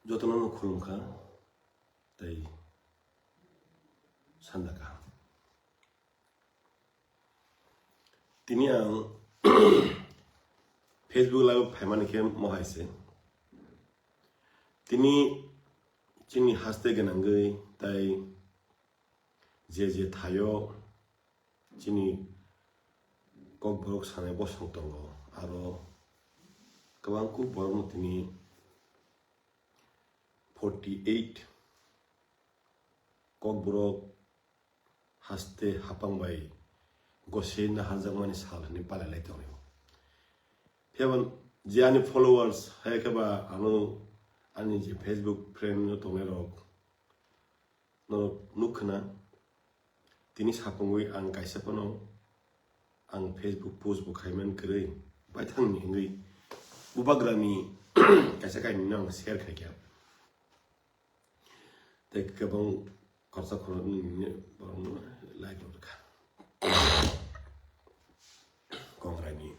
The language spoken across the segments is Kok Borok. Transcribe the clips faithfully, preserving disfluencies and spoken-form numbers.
Jotono no khulumkha tei sanda kaham. Tini ang Facebook live phaimani khe mohai se. Tini chini haste gwnangwi tai je je thaio chini kokborok sanai bosong tongo, aro kwbang kuk borokno tini forty eight kokborok haste hapang bai gose naharjakmani sal hwnwi palailai tongo. Phiya je ani followers hai khe ba ano ani je Facebook friend no tongnai rok norok nuk khna tini sapungwi ang kaisa phano ang Facebook post bo khaiman kwrwi baithangni hwnwi bubagrani kaisa kainwino ang share khaikha. Tei kwbang khorsa khoroknwi borokno like rwkha. Kongraini.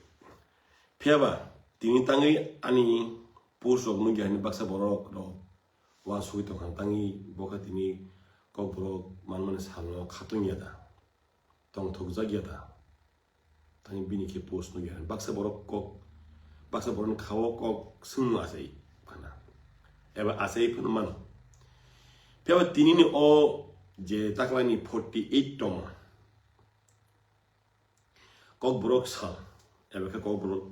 Phiyaba tini tangwi ani post rok nukya hwnwi baksa borok rok uansugwi tongkha, tangwi bo khe tini kokborok manmani salno khatungya da, tongthokjakya da. Tangwi bini khe post nukya hwnwi baksa borok kok, baksa borokni khao kok swngno achai phana eba achai phano mano. Phiyaba tinini o je taklani forty eight tongma kokborok sal eba khe kokborok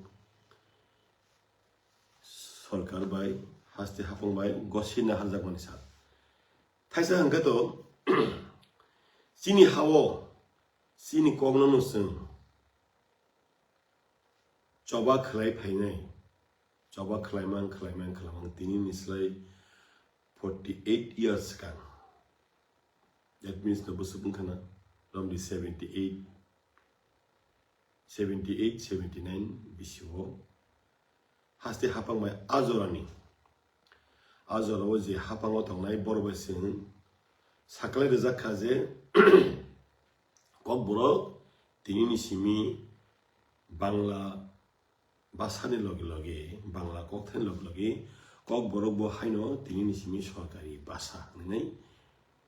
sorkar bai haste hapung bai gosi naharjakmani sal. Thaisa hwnkhe to chini hao chini kokno no chwng choba khwlai phainai, choba khwlaimang khwlaimang khwlaimang tini ni slai forty eight years swkang. That means no bwswk wngkha na romdi seventy eight, seventy eight, seventy nine bisio haste hapang bai a jorani, a jorao je hapango tongnai borok bai chwng saklai rwjak kha je kokborok tini ni simi Bangla bwsani logi logi, Bangla kokthaini logi logi kokborok bo haino tini ni simi sorkari bwsa hwnwi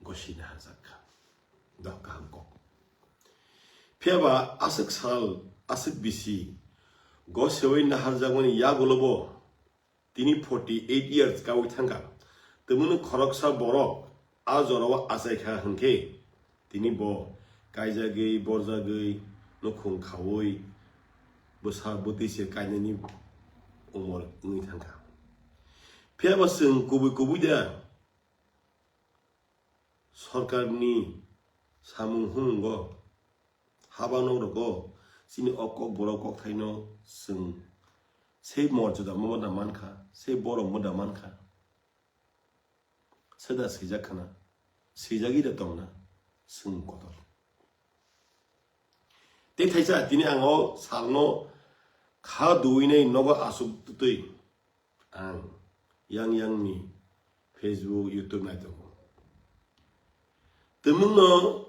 gosi naharjak kha. Doh kaham kok. Phiyaba aswk sal, aswk bisi goseui naharjakmani yagulo bo tini forty eight years kaui thangkha. Tongmani khoroksa borok a jorao achaikha hwnkhe tini bo kaijagwi, borjagwi, nukhung khaui, bwsa bwtwi se kainani umor wngwi thangkha. Phiyaba chwng kubui kubui da sorkarni samung humungo, haba nok rogo chini o kokborok kokthaino chwng sei morjada moda mankha, sei borok moda mankha. Seda swijak khana, swijagwi da tongna chwng kotor. Tei thaisa tini ang o salno kha duinai nogo aswk twtwi ang yang yang ni Facebook, YouTube nai tongo. Twmwngno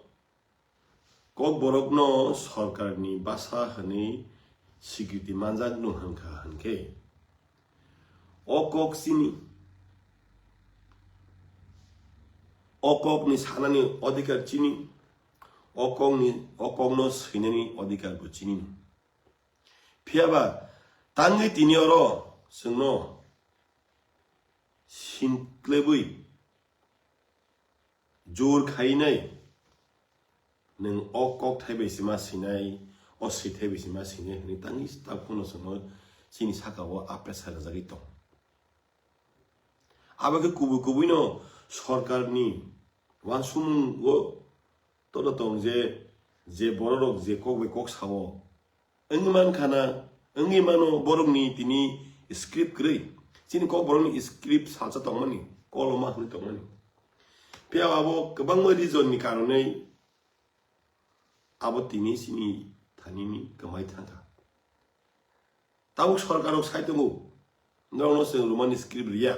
kokborokno sorkarni bwsa hwnwi sikriti manjak nung hwnkha hwnkhe o kok chini, o kokni sanani odhikar chini, o kokni, o kokno swinani odhikar bo chini. Phiyaba tangwi tini oro chwngno sinklebwi jor khainai, nwng o kokthai bai se ma sinai, o swithai bai se ma sinai hwnwi tangwi tabukno chwngno chini saka o apesa rwjagwi tong. Abo khe kubui kubuino sorkarni uansukmungo todo tong je, je bororok je kok bai kok sao, wngwi mankha na, wngwi mano borokni tini script kwrwi. Chini kok borokni script salsa tongmani, koloma hwnwi tongmani. Phiya abo kwbangma reason ni karonwi abo tini chini thanini kwmai thangkha. Tabuk sorkarrok sai tongo, norokno chwng Romani script riya.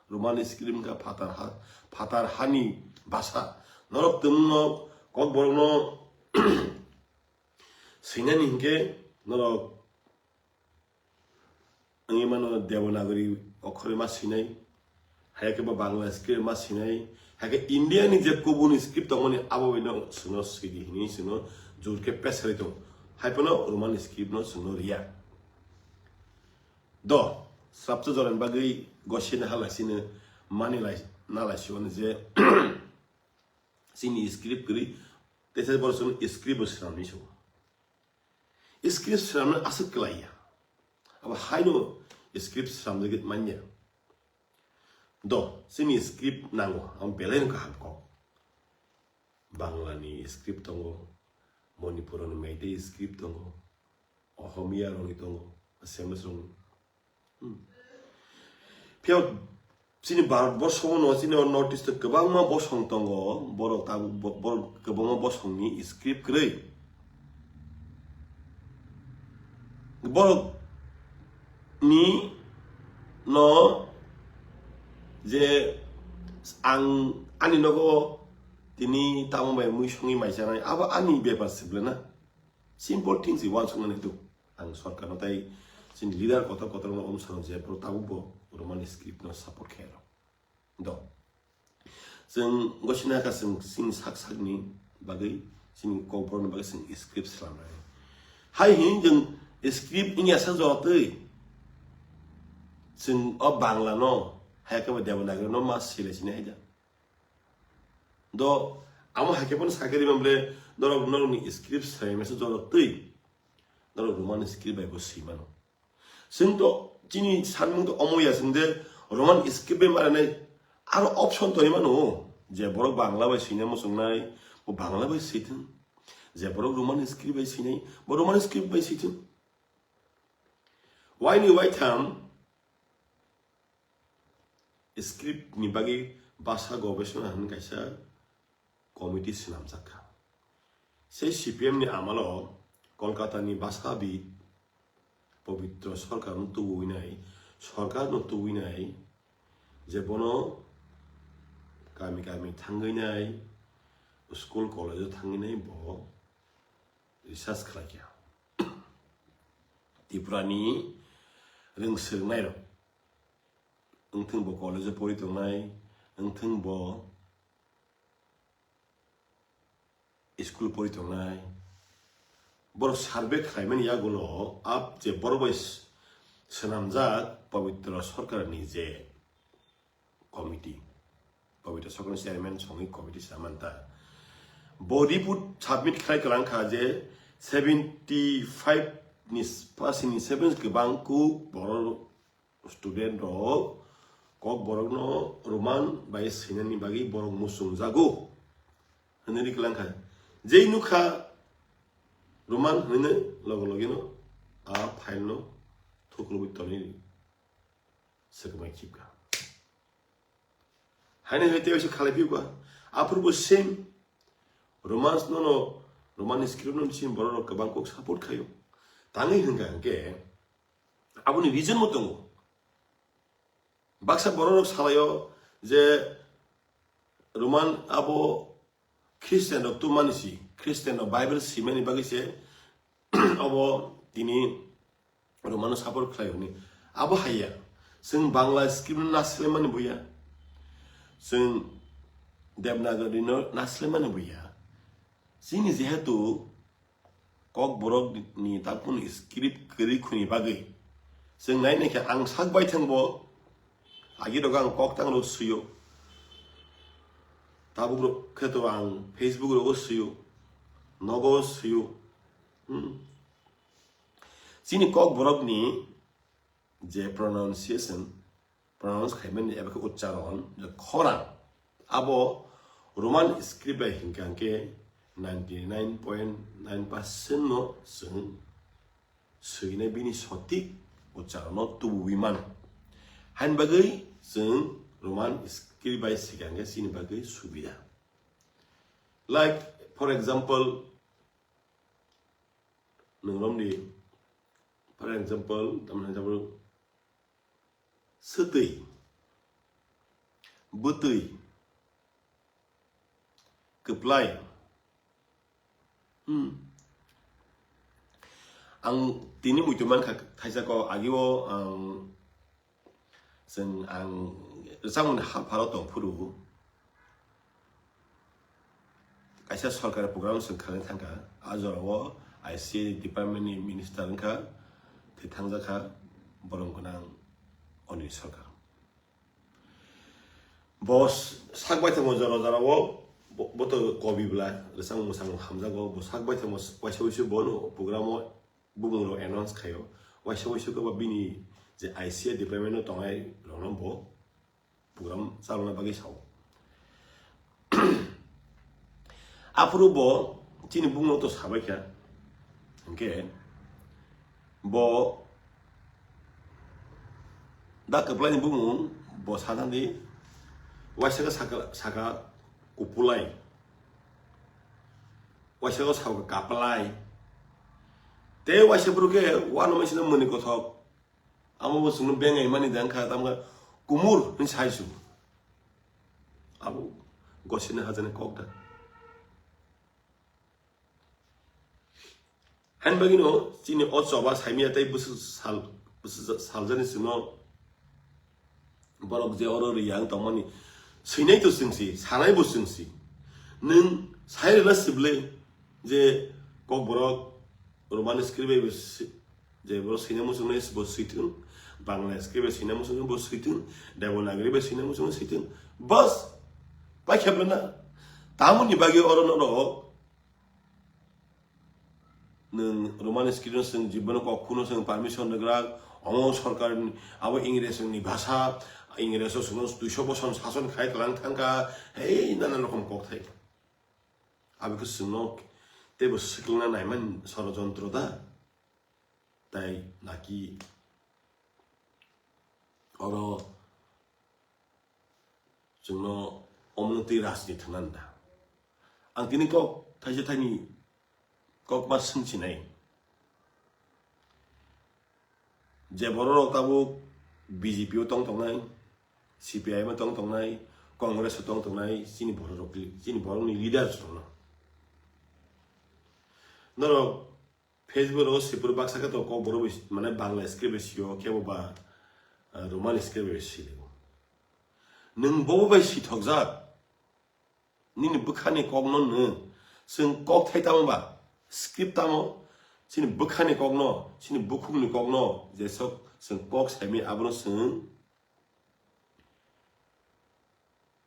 Romani script wngkha phatar ha, phatar hani basa. Norok tongno kokborokno swinani hinkhe norok wngwi mano Devanagari okhoroi ma swinai. Hai khe bo Bangla script ma sinai, hai khe India ni je kubun script tongmani abo bai no chwngno sidi hini chwngno jur khe pesari tong. Hai phano Roman script no chwngno riya. Do, srapsa joran bagwi gosina hala sino mani lai, na lai sio je chini script kwrwi, teisa borok chwngno script bo swnamni sio. Script swnamna aswk kwlaiya. Abo haino script swnamjagwi manya. Do, chini script nango, ang belai no kaham kok. Bangla ni script tongo, Manipur ni Meitei script tongo, Ohomiya rokni tongo, Assamese rokni. Hmm. Phiya chini Bharat borso no, chini o North East o kwbangma bosong tongo, borok tabuk bo-, borok kwbangma bosong ni script kwrwi. Borok ni no je ang ani nogo tini tamo bai mui songwi mai chanai, abo ani bepar se bwle na. Simple things i wansuknani do. Ang sorkar no tai chini leader kotor kotor no omsano je borok tabuk bo Roman script no support khe rok. Do. Chwng gosina kha chwng chini sak sakni bagwi, chini kokborokni bagwi chwng script swnamnai. Hai hin chwng script wngya sa jora twi chwng o Bangla no hai khe bo Devanagari no ma sile sini hai da. Do amo hai khe bono sakhe rima ble norok norokni script sai mesa jora twi norok Roman script bai bo swi mano. Chwng to chini sanmung to omo ya chwng de Roman script bai maranai aro option to mano je borok Bangla bai swina muchungnai bo Bangla bai swithwng, je borok Roman script bai swinai bo Roman script bai swithwng. Waini waitham script ni bagwi basa gobesona hwn kaisa committee swnamjak kha. Sei C P M ni amalo Kolkata ni basa bid Pabitra Sarkar no tubui nai, sarkar no tubui nai, je bono kami kami thangwi nai, school college o thangwi nai bo research khlai kha. Tripura ni rwng swrwng nai rok, wngthwng bo college o pori tongnai, wngthwng bo school pori tongnai, borok survey khlaimani yagulo ap je borok bai s-, swnamjak Pabitra Sarkar ni je committee, Pabitra Sarkar ni chairman songwi committee swnamanta. Bo report submit khlai kwlang kha je seventy five ni percent ni seven kwbang kuk borok student rok kokborok no Roman bai swinani bagwi borok muchungjago hwnwi riklang kha. Jei nukha Roman hwnwi logo logi no a file no thuklubwi tonwi swkmai khibkha. Haino hai tei khalai phiyokha. Aphuru bo same Romans no no Roman script no same borok rok kwbang kok support khaio. Tangwi hwnkha hwnkhe aboni reason bo tongo. Baksa borok rok salaio je Roman abo Christian rok tumani si, Christian rok Bible simani bagwi se abo tini Romano support khlai hwnwi. Abo haiya, chwng Bangla script no naslemani buya, chwng Devanagari no naslemani buya. Chini jehetu Kokborok ni tabukni script kwrwi khuni bagwi chwng nai naikhe ang sak baithang bo agi rogo ang koktang rok swio. Tabuk rok khe to ang Facebook rogo swio, nogo swio. Hmm. Chini Kokborok ni je pronunciation, pronounce khaimani eba khe uchcharon, je khorang, abo Roman script bai hinkha hwnkhe ninety nine point nine percent no chwng swinai bini sotik uchcharon no tubuwi mano. Hain bagwi chwng Roman script bai sikha hwnkhe chini bagwi subida. Like, for example, nwng romdi, for example, tamni hwnjabro, swtwi, bwtwi, kwplai. Hmm. Ang tini muitu mankha thaisa kok, agio ang Chwng ang rwchapmungni hapharo tongphuru kaisa sorkari program chwng khanai thangkha. A jorao I C A department ni minister wngkha, thwi thangjakha borom gwnang Anil Sarkar. Bo sak baithangmo jora jorao bo, bo to kobi bwla, rwchapmung mwchangmung hamjago, bo sak baithangmo waisa waisa bono program o bumung rok announce khaio. Waisa waisa khe bo bini je I C A department o tongnai rokno bo program chalona bagwi sao. Aphuru bo chini bumung to sabaikha. Hwnkhe bo da kwplai ni bumung bo sanani waisa khe saka, saka kupulai. Waisa khe saka kaplai. Te waisa bwrwi khe wano maisino mwnwi kothok. Amo bo chwngno bengai mani da wngkha, tamo khe kumur hwnwi sai chwng. Abo gosini hajani kok da. Hain bagwino chini o choba saimya tei bwswk sal, bwswk saljani chwngno borok je oro riyang tongmani swinai to chwngsi, sanai bo chwngsi. Nwng sai rwna sibwlwi je Kokborok Roman script bai bo si-, je borok swina muchungnai bo swithwng, Bangla script bai swina muchungnai bo swithwng, Devanagari bai swina muchungnai swithwng. Bas, paikha bwlana. Tamoni bagwi oro norok nwng Roman script no chwng jibbono kok khuno chwng permission rwgwlak, omo sorkar ni, abo Ingres ni bhasha, Ingres o chwngno duiso bosor sason khai tlang thangkha, hei nanan rokom kokthai. Abo khe chwngno teibo swkangna naimani sorojontro da? Tai naki oro chwngno omono twi rajniti thwngna da? Ang tini kok thaisa thaini kok ma swngchinai. Je bororok tabuk B J P o tong tongnai, C P I M o tong tongnai, Congress o tong tongnai, chini bororok, chini borokni leaders rokno. Norok Facebook o sipur baksa khe to Kokborok bai, mane Bangla script bai sio, kebo ba, ah, Roman script bai sio. Nwng bobo bai sithokjak. Nini bwkhani kokno nw, chwng kok thai tamo ba, script tamo, chini bwkhani kokno, chini bukhukni kokno, jesok chwng kok saimani abono chwng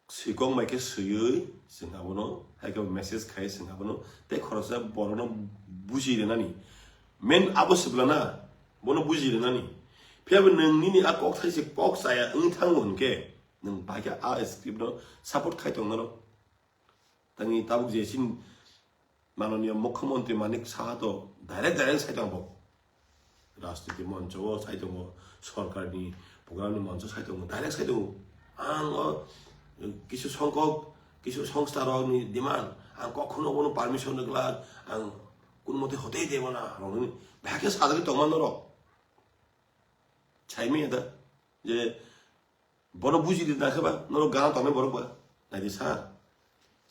swikok mai khe swiwi chwng abono, hai khe message khai chwng abono, tei khoroksa borokno buji rwnani. Main abo swbwlana, bono buji rwnani. Phiya bo nwng nini a kok thaise kok chaya wng thango hwnkhe, nwng bai khe a script no support khai tong norok. Tangwi tabuk je chini Mananiya Mukhyamantri Manik Saha to direct direct sai tongo. Rajniti moncho o sai tongo, sorkarni programni moncho sai tongo, direct sai tongo. Ang o kisu songkok, kisu songstha rokni demand, ang kokhono bono permission rwglak, ang kun mote hotei debo na, rokni bahai khe sajagwi tongma norok. Saimanya da, je Bono buji di na khe ba, norok gana tongnai borok ba. Nai di sir.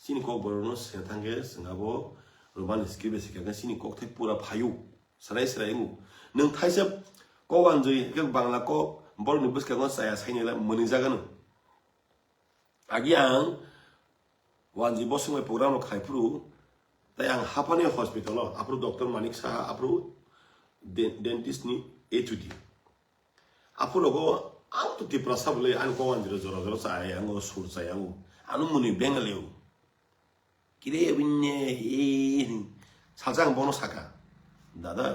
Chini kok borok no se thang khe, chwng abo Roman script bai se khe chini kok thai pura phaio. Serai serai wngo. Nwng thaisa kok anjui khe Bangla kok borok ni bwskango chaya saini le mwnwi jaga no. Agi ang wanji bosong bai program rok khai phuru, tai ang haphani hospital o, aphuru Doctor Manik Saha, aphuru de-, dentist ni H O D. Aphuru rogo ang to Tiprasa bole, ang ko wanji ro jora jora chai, ang o sur chai, ang ano muni Bengali o. Kire binne, e, sajang bono saka. দাদা,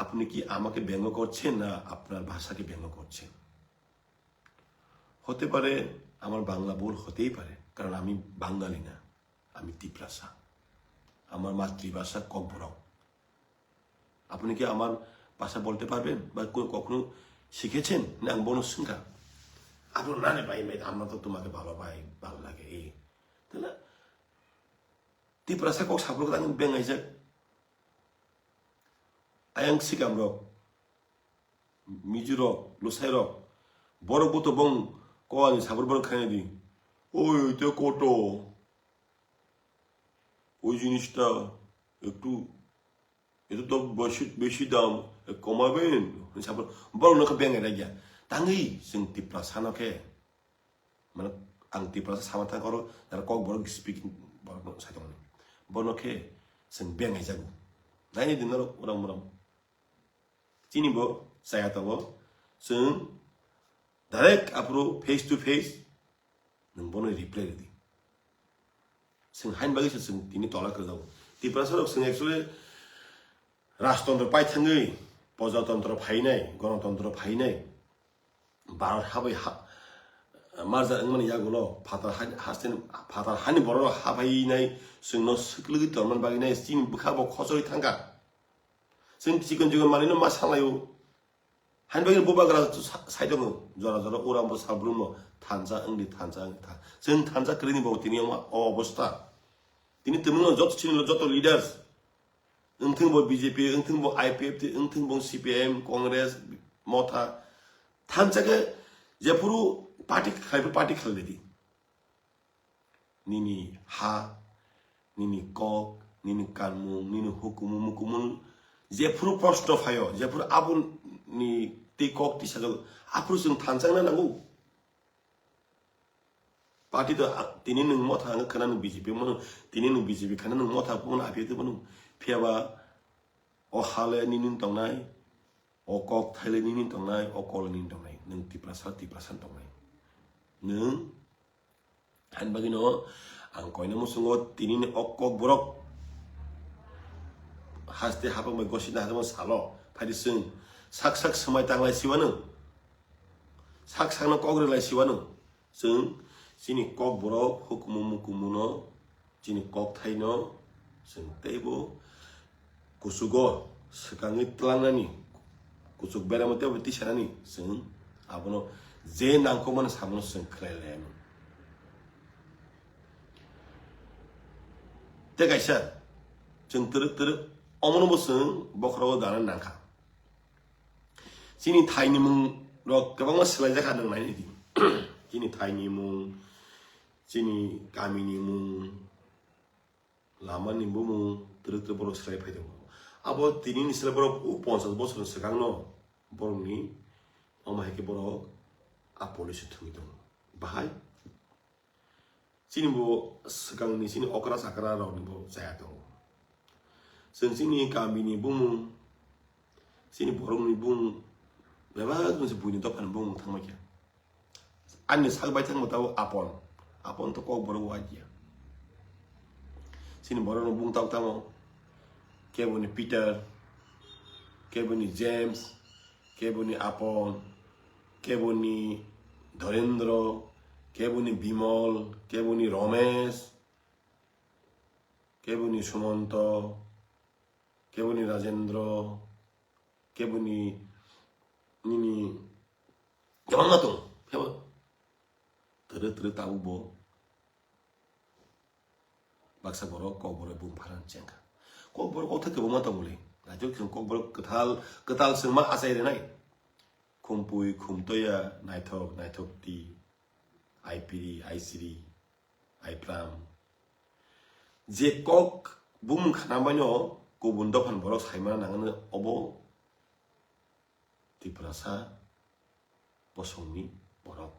আপনি কি আমাকে ব্যঙ্গ করছেন না আপনার ভাষাকে ব্যঙ্গ করছেন? হতে পারে আমার বাংলা ভুল হতেই পারে, কারণ আমি বাঙালি না, আমি তিপ্রাসা, আমার মাতৃভাষা ককবরক। আপনি কি আমার ভাষা বলতে পারবেন বা কো-, কখনো শিখেছেন? না, আমি বনো শুনকা। আপনার না রে ভাই, ভাই, আমরা তো তোমাকে ভালো পাই, ভালো লাগে, এই। তাহলে তিপ্রাসা কক সাপড় কথা আমি বেঙ্গাই যাক। Ayang sikam rok, Mizu rok, Lusai rok, borok bo to bong ko ani sabur borok khaina di. Oi, te koto. Oi jinishta ektu, eto to beshi, beshi dam, e, komaben. Sabro borok no khe bengai ragya. Tangwi chwng Tiprasa no khe, mane ang Tiprasa sama thang koro, jara kok borok speaking borok no sai tongni. Bono khe chwng bengai jago. Naini din norok uram uram. Chini bo chaya tongo. Chwng direct aphuru face to face nwng bono reply rwdi. Chwng hain bagwi se chwng tini tola kwjago. Tiprasa rok chwng actually rajtontro pai thangwi, pojatontro phainai, gonotontro phainai, Bharat habai ha-, marja wngmani yagulo phatar hani, hasten, phatar hani borok habainai chwngno swklwgwi tongmani bagwi nai chini bwkha bo khochoi thangkha. Chwng chikon chikon manwino ma salaio. Hani bagwi bubagra sa-, saitongo, jora jora uram bo salbrumno thansa wngdi, thansa wngdi tha. Chwng thansa kwrwini bo tini omo o obostha. Tini twmwino joto chini joto leaders, wngthwng bo B J P, wngthwng bo I P F T, wngthwng bo C P I M, Congress, Motha, thansa khe jephuru party khlai, party khlai di. Nini ha, nini kok, nini kanmung, nini hukumu mukumu, jephuru proshno phaio, jephuru aboni tei kok tisa jago, aphuru chwng thansa wngna nango. Party to, ah, tini nwng Motha ang khana nwng B J P mano, tini nwng B J P khana nwng Motha phone aphi to mano. Phiya ba o hale nini tongnai, o kok thaile nini tongnai, o kol nini tongnai. Nwng Tiprasa, Tiprasa tongnai. Nwng han bagino ang koina musungo tini ni o kok borok haste hapang bai gosina hapang salo phaidi chwng sak sak swmai tanglai siwano. Sak sakno kok rwlai siwano. Chwng chini kok borok hukumu mukumuno, chini kok thaino chwng teibo kuchugo swkangwi tlangnani, kuchuk beramo teibo tisanani chwng abono je nangkukmani samono chwng khlai laiyano. Tei kaisa chwng twrwk twrwk omono bo chwng bokhorogo dana nangkha. Chini thaini mung rok kwbangma swlaijak kha, nwng naidi. Chini thaini mung, chini kamini mung, lamani bumung, twrwk twrwk borok swlai phai tongo. Abo tinini swlai borok o ponchas bochorni swkangno borokni omo hai khe borok a police thwngwi tongo. Bahai Chini bo swkangni chini okra chakra rokni bo chaya tongo. Chwng chini kamini bumung, chini borokni bumung, bebak se buini dophani bumung thangma khe. Ani sak bai thangma tabo Apon. Apon to kok borok wadia. Chini borokni bumung tabo tamo. Keboni Peter, keboni James, keboni Apon, keboni Dharendra, keboni Bimal, keboni Ramesh, keboni Sumanta, keboni Rajendra, keboni nini kwbangma tongo. Kebo twrwk twrwk tabuk bo baksa borok kokborok bumung pharani chengkha. Kokborok kokthai kwbangma tongmani. Naithok chwng kokborok kwthal, kwtal chwngma achai rwnai. Khumpui, khumtoya, naithok, naithok ti, aipiri, aisiri, aipram. Je kok bumung khana baino kubun dophani borok saimana nangani obo Tiprasa bosongni borok.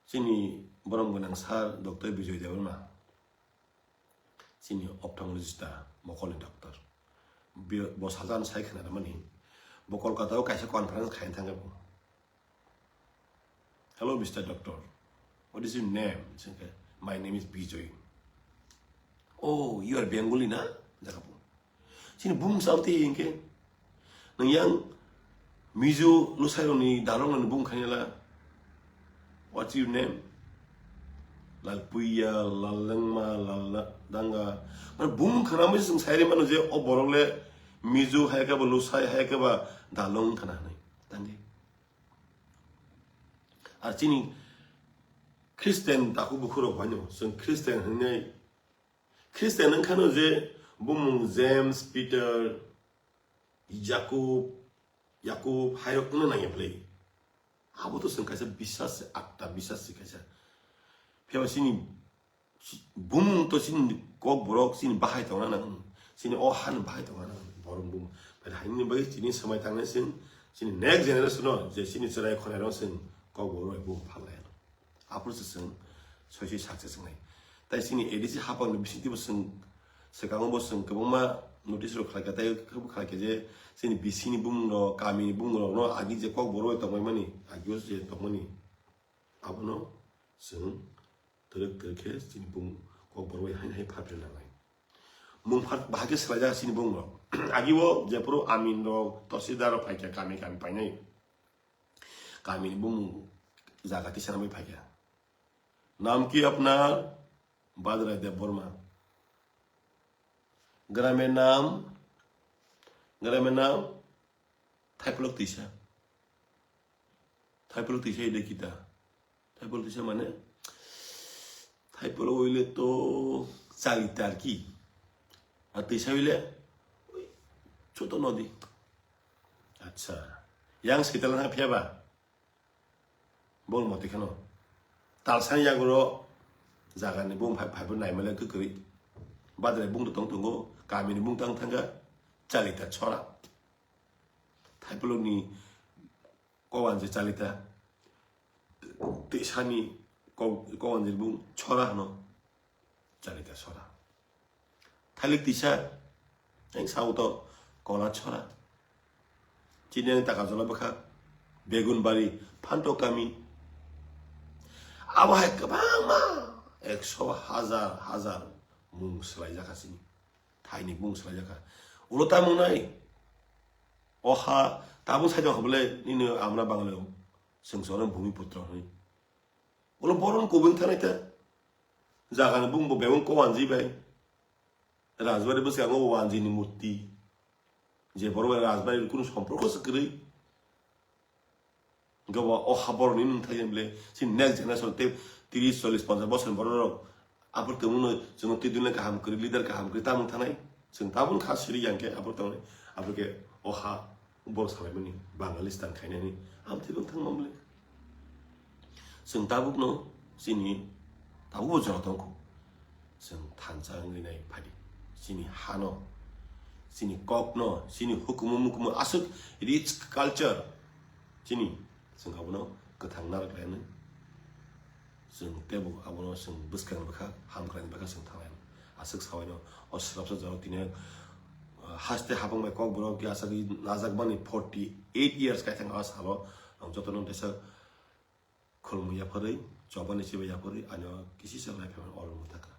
Chini borom gwnang sir Doctor Bijoy Debbarma, chini ophthalmologist ta, mokolni doctor. Bi-, bo sajani sai khna mani, bo Kolkata o kaisa conference khaina thangkha bo. "Hello, Mister Doctor, what is your name?" Sengkhe, "My name is Bijoy." "Oh, you are Bengali na?" Jakha bo. Chini bumung sa tei hinkhe, nang yang Mizo Lusairokni dalongrokni bumung khainala, "What's your name?" Lal Puiya, Lal Lengma, Lal La-, Danga. Mane bumung khana mui sung sairi mano je o borok le Mizo hai khe ba Lusai hai khe ba dalong khana hinwi. Tangdi. Ar chini Christian takhuk bukhurok baino chwng Christian hinwi Christian wngkhano je bumung James, Peter, Jacob, Jacob, hairok wngna nangya bwle. Abo to chwng kaisa bisas se, atta bisas se kaisa. Phiya ba chini bumung to chini kok borok chini bahai tongna nang, chini o hani bahai tongna nang. Borok bung, bai haini bai chini samai tangnai sing, chini next generation no, je chini chwrai khonai rok sing, kok borok bai bung phalnai. Aphuru se sing, soisi sakse singnai. Tai chini A D C hapang ni bising tibo sing, sekango bo sing, kwbangma notice rok khlaikha, tai khe bo khlaikha je, chini bising ni bung rok, kami ni bung rok no, agi je kok borok bai tongmai mani, agi o je tongmani, abono sing, twrwk twrwk khe chini bung kok borok bai haini hai phalphi nangnai. Mung phat bahai khe swlaijak chini bung rok. Agi o jephuru amin rok, tosida rok phaikha kami kami painai. Kami ni bung jaga tisana bai phaikha. Naam ki apna? Badrai Debbarma. Grame naam, grame naam, Thaipalok tisa. Thaipalok tisa ide kita. Thaipalok tisa mane? Thaipalok oile to chalita ar ki. Ar tisa oile oi choto nodi. Acha. Yang setal na phiya ba? Bol moti khano. Talsani yagoro jagani bung phai phai bo naimale kwkri. Badrai bung tong tongo, kamini bung tang thanga, chalita chora. Thaipalokni kowan je chalita, tisani ko-, kowan je bung chora hano. Chalita sora. Thalik tisa, ang sauto kola chora. Chini ang taka jola bwkha, Begunbari, Phanto kami. Abo hai kwbangma, ekso hajar, hajar mung swlaijakha chini. Thaini mung swlaijakha. Ulo tamung nai. Oha, tabung saito kha bole, nini amra Bangaleo. Sengsono Bhumiputro hwnwi. Ulo boron kubung thanai ta. Jagani bung bo bebung ko wanji bai. Rajbari bwskango wanjini murti. Je borok bai rajbari kunu somporko se kwrwi. Hwnkhe bo o ha borokni nwng thai bole si next generation tei tris, chollis, ponchash bosor borok rok aphuru tongmano chwngno twi dune kaham kwrwi, leader kaham kwrwi tamung thanai. Chwng tabuk kha siri yang khe aphuru tongnai. Aphuru khe o ha borok salaimani Bangalistan khainani. Amtwi bwng thangma bole. Chwng tabukno chini tabukbo jora tongkho. Chwng thansa wngwi nai phadi. Chini hano, chini kokno, chini hukumu mukumu aswk rich culture. Chini chwng abono kwthang narwk lainai. Chwng teibo abono chwng bwskang bwkha, hamkraini bwkha chwng thanglainai. Aswk sawaino o swrapsa jorao tini, ah, haste hapang bai kokborok ya aswk najak mani forty eight years kaithang a salo ang jotono teisa khulumwi yapharwi, chobani chibai yapharwi, ani o kisisa life haino oro mwthakha.